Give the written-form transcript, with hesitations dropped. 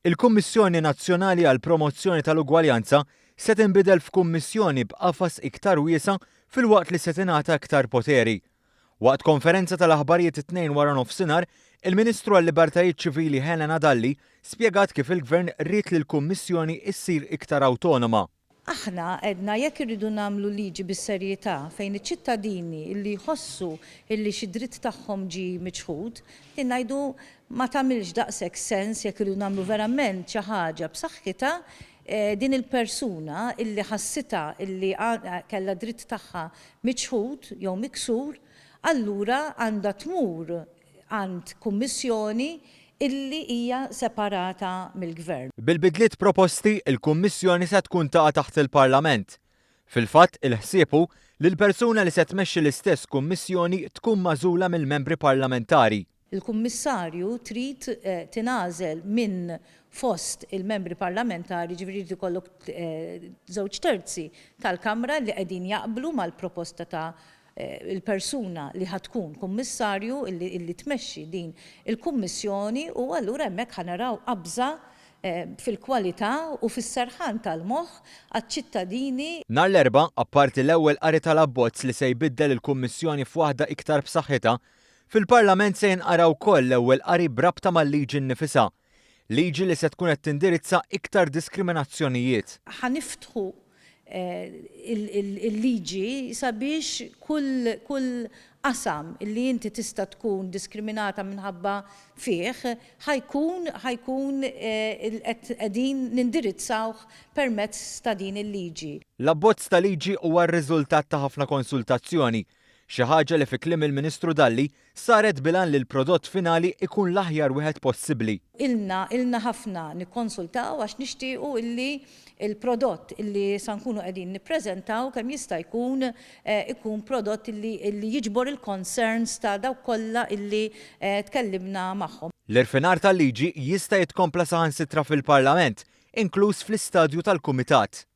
Il-Kummissjoni Nazzjonali għall-Promozzjoni tal-Ugwaljanza se tinbidel f'kummissjoni b'qafas iktar wiesa' filwaqt li se tingħata iktar poteri. Waqt konferenza tal-aħbarijiet it-Tnejn waranofsinhar, il-Ministru għal-Libertajiet Ċivili Helena Dalli spjegat kif il-Gvern ried li l-Kummissjoni ssir iktar awtonoma. Aħna għedna jekk irridu nagħmlu liġi bis-serjetà fejn iċ-ċittadini li jħossu illi xi dritt tagħhom ġie miċħud, din ngħidu ma tagħmilx daqshekk sens jekk irridu nagħmlu verament xi ħaġa b'saħħitha, din il-persuna illi ħassitha illi kellha dritt tagħha miċħud jew miksur, allura għandha tmur għand kummissjoni illi hija separata mill-Gvern. Bil-bidliet proposti, il-Kummissjoni se tkun taqa' taħt il-Parlament. Fil-fatt, il-ħsieb hu li l-persuna li se tmexxi l-istess Kummissjoni tkun magħżula mill-membri parlamentari. Il-Kummissarju trid tingħażel minn fost il-membri parlamentari, jiġifieri jrid ikollok żewġ terzi tal-Kamra li qegħdin jaqblu mal-proposta ta' il-persuna li ħa tkun kummissarju illi tmexxi din il-kummissjoni u allura hemmhekk ħa naraw qabża fil-kwalità u fis-serħan tal-moħħ għaċ-ċittadini. Nhar l-Erbgħa, apparti l-ewwel qari tal-abbozz li se jbiddel il-Kummissjoni f'waħda iktar b'saħħitha, fil-Parlament se jinqara wkoll l-ewwel qari b'rabta mal-liġi nnifisha. Liġi li se tkun qed tindirizza iktar diskriminazzjonijiet. Ħa niftħu il-liġi sabiex kull kull qasam li inti tista' tkun diskriminata minħabba fih ħa jkun ħa jkun qed qegħdin nindirizzawh permezz ta' din il-liġi. L-abbozz ta' liġi huwa r-riżultat ta' ħafna konsultazzjoni, xi ħaġa li fi kliem il-Ministru Dalli saret bil-għan li l-prodott finali jkun l-aħjar wieħed possibbli. Ilna ilna ħafna nikkonsultaw għax nixtiequ illi l-prodott illi sa nkunu qegħdin nippreżentaw kemm jista' jkun ikun prodott illi illi jiġbor il-concerns ta' dawk kollha illi tkellimna magħhom. L-irfinar tal-liġi jista' jitkompla saħansitra fil-Parlament, inkluż fl-istadju tal-Kumitat.